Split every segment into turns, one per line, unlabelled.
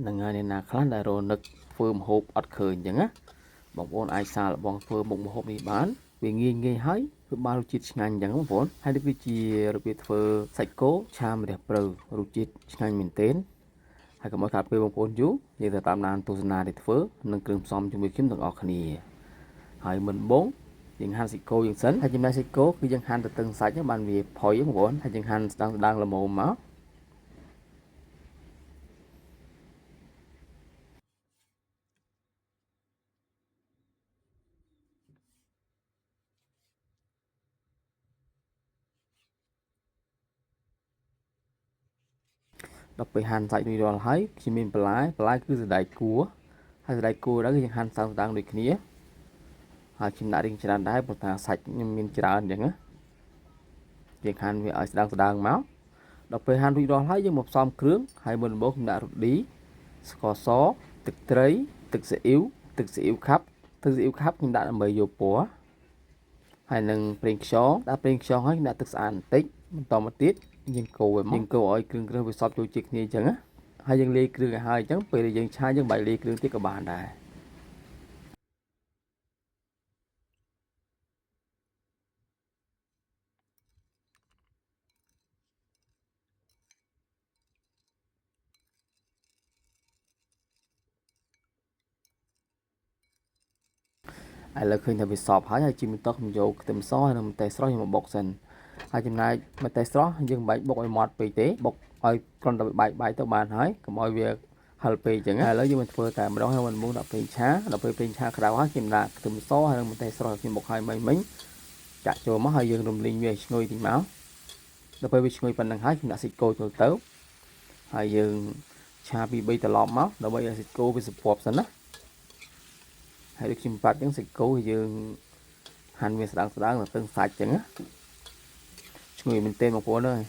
នឹងហើយអ្នកណាខ្លះដែលរនឹកធ្វើម្ហូបអត់ឃើញអញ្ចឹងណាបងប្អូនអាចសាកល្បងធ្វើមុខម្ហូបនេះបានវាងាយងាយហើយវាបានរសជាតិឆ្ងាញ់អញ្ចឹងបងប្អូនហើយនេះគឺជារបៀបធ្វើសាច់គោឆាម្រះព្រៅរសជាតិឆ្ងាញ់មែនទែនហើយកុំឲ្យខាតពេលបងប្អូនយូរយើងទៅតាមដានទស្សនាដែលធ្វើនិងគ្រឿងផ្សំជាមួយខ្ញុំទាំងអស់គ្នាហើយមិនបងយើងហាន់សាច់គោយើងសិនហើយចំណែកសាច់គោគឺយើងហាន់ទៅតឹងសាច់ហ្នឹងបានវាផុយបងប្អូនហើយយើងហាន់ស្ដាងស្ដាងល្មមមក ដល់ពេលហាន់សាច់រួចរាល់ហើយខ្ញុំមានបន្លែបន្លែគឺសណ្តែកគួរហើយសណ្តែកគួរហ្នឹងគឺយើងហាន់ស្ដើងស្ដើងដូចគ្នាហើយខ្ញុំដាក់រៀងច្រើនដែរព្រោះថាសាច់ខ្ញុំមានច្រើនអញ្ចឹងណាយើងហាន់វាឲ្យស្ដើងស្ដើងមកដល់ពេលហាន់រួចរាល់ហើយយើងមកផ្សំគ្រឿងហើយមុនដំបូងខ្ញុំដាក់រឌីស្ករសទឹកត្រីទឹកស៊ីអ៊ីវទឹកស៊ីអ៊ីវខាប់ទឹកស៊ីអ៊ីវខាប់ខ្ញុំដាក់ដើម្បីយកពណ៌ហើយនឹងប្រេងខ្យងដាក់ប្រេងខ្យងហើយខ្ញុំដាក់ទឹកស្អាតបន្តិចបន្តមកទៀតយើងកូរវាមកយើងកូរឲ្យគ្រឿងគ្រឿងវាសព្វចូលជាតិគ្នាអញ្ចឹងណាហើយយើងលាយគ្រឿងឲ្យហើយអញ្ចឹងពេលដែលយើងឆាយើងបាច់លាយគ្រឿងទៀតក៏បានដែរឥឡូវឃើញថាវាសព្វហើយហើយជីបន្តខ្ញុំយកខ្ទឹមសហើយនិងម្ទេសស្រស់យកមកបុកសិនហើយចំណែកម្ទេសស្រស់យើងមិនបាច់បុកឲ្យម៉ត់ពេកទេបុកឲ្យគ្រាន់តែបែកបែកទៅបានហើយកុំឲ្យវាហិលពេកអញ្ចឹងឥឡូវយើងមកធ្វើតែម្ដងហើយមិនមុងដាក់ប្រេងឆាដល់ពេលប្រេងឆាក្តៅហើយខ្ញុំដាក់ខ្ទឹមសហើយនិងម្ទេសស្រស់ខ្ញុំបុកឲ្យមិញមិញចាក់ចូលមកហើយយើងរំលីងវាឲ្យឈ្ងុយតិចមកដល់ពេលវាឈ្ងុយប៉ុណ្្នឹងហើយខ្ញុំដាក់សាច់គោចូលទៅហើយយើងឆាពី3ត្រឡប់មកដើម្បីឲ្យសាច់គោវាសពប់សិនណាហើយដូចខ្ញុំប្រាប់អញ្ចឹងសាច់គោយើងហាន់វាស្ដើងស្ដើងទៅតឹងសាច់អញ្ចឹងណាឈ្ងុយមែនទែនបងប្អូនអើយ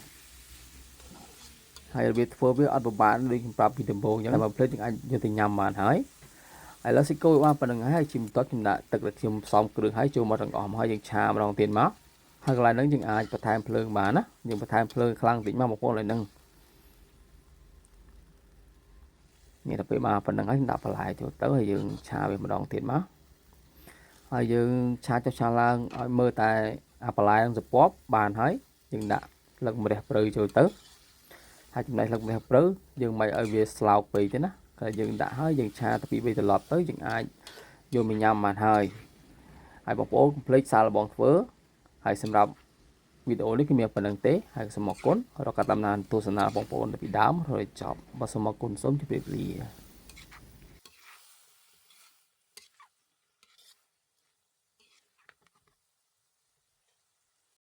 ហើយរបៀបធ្វើវាអត់ពិបាកដូចខ្ញុំប្រាប់ពីដំបូងអញ្ចឹងតែបើភ្លេចយើងអាចយកទៅញ៉ាំបានហើយឥឡូវសាច់គោវាបានប៉ុណ្្នឹងហើយជាបន្ទាប់ខ្ញុំដាក់ទឹកដែលខ្ញុំផ្សំគ្រឿងហើយចូលមកទាំងអស់មកហើយយើងឆាម្ដងទៀតមកហើយកន្លែងហ្នឹងយើងអាចបន្ថែមភ្លើងបានណាយើងបន្ថែមភ្លើងខ្លាំងតិចមកបងប្អូនកន្លែងហ្នឹងនេះដល់ពេលមកប៉ុណ្្នឹងហើយដាក់បន្លែចូលទៅហើយយើងឆាវាម្ដងទៀតមកហើយយើងឆាចុះឆាឡើងឲ្យមើលតែអាបន្លែនឹងសពប់បានហើយយើងដាក់ស្លឹកម្រះព្រៅចូលទៅហើយចំណែកស្លឹកម្រះព្រៅយើងមិនឲ្យវាស្លោកពេកទេណាតែយើងដាក់ហើយយើងឆាទៅពី3ត្រឡប់ទៅយើងអាចយកមកញ៉ាំបានហើយហើយបងប្អូនកុំភ្លេចសាកល្បងធ្វើហើយសម្រាប់វីដេអូនេះគឺមានប៉ុណ្្នឹងទេហើយសូមអរគុណរកការតាមដានទស្សនាបងប្អូនពីដើមរហូតចប់បាទសូមអរគុណសូមជម្រាបលា។